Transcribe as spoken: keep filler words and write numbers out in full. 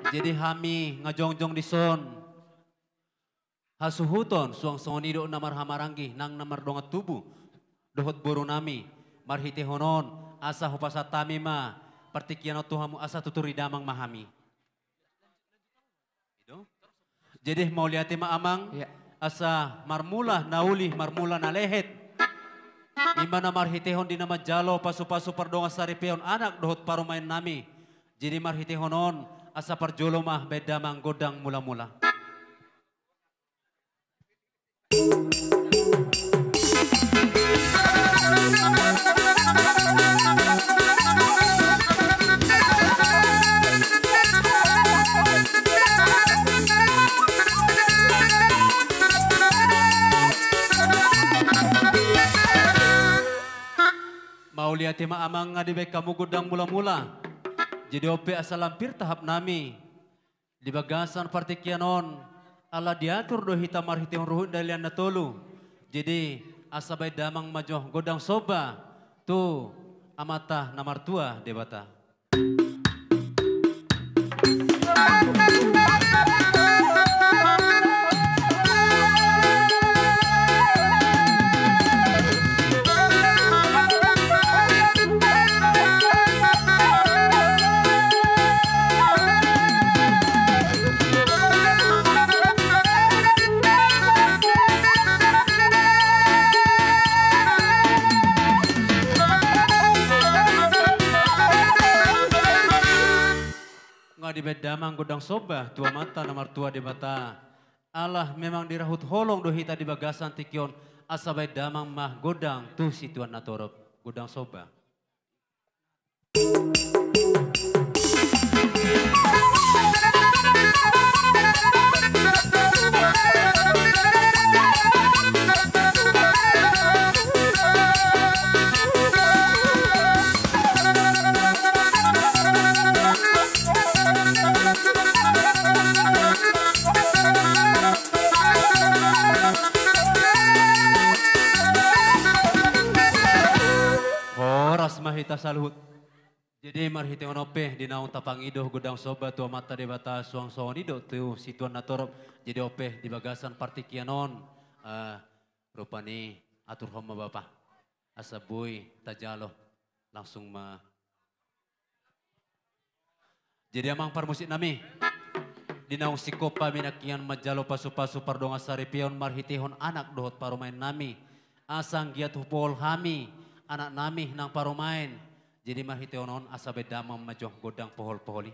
Jadi hami nga jongjong dison hasuhuton suang songon i do na marhahamaranggi nang na mardongan tubu dohot boru nami. Marhitehon on asa hupasahat hami ma partingkian on tu hamu asa tutur ni damang ma hami. Jadi mauliate ma amang. Iya. Asa marmula na uli marmula na lehet. I ma na marhitehon di na manjalo pasupasu pardongan saripeon anak dohot parumaen nami. Jadi marhitehon on asa parjolo ma baen damang gondang mulamula. Mauliate ma amang nga dibaen hamu gondang mulamula. Jadi on pe asa lam pir tahap nami di bagasan partingkian on ala diatur do hita marhitehon ruhut dalihan na tolu. Jadi asa baen damang ma jo gondang somba tu Amanta na martua Debata. Nga dibaen damang gondang somba tu Amanta na martua Debata. Ala memang dirahut holong do hita di bagasan tingki on, asa baen damang ma gondang tu situan na torop. Gondang somba. Horas ma hita saluhut. Jadi marhitehon on pe di naung tapangido gondang somba tu Amanta Debata suang songon i do tu situan na torop. Jadi on pe di bagasan partingkian on, eh, rupani aturhon ma bapa. Asa boi tajalo langsung ma. Jadi amang parmusik nami, di naung singkop hami nangkiningan manjalo pasupasu pardongan saripeon marhitehon anak dohot parumaen nami, asa anggiat hupohol hami anak nami nang parumaen. Jadi marhitehon on asa baen damang ma jo gondang pohol-pohol i.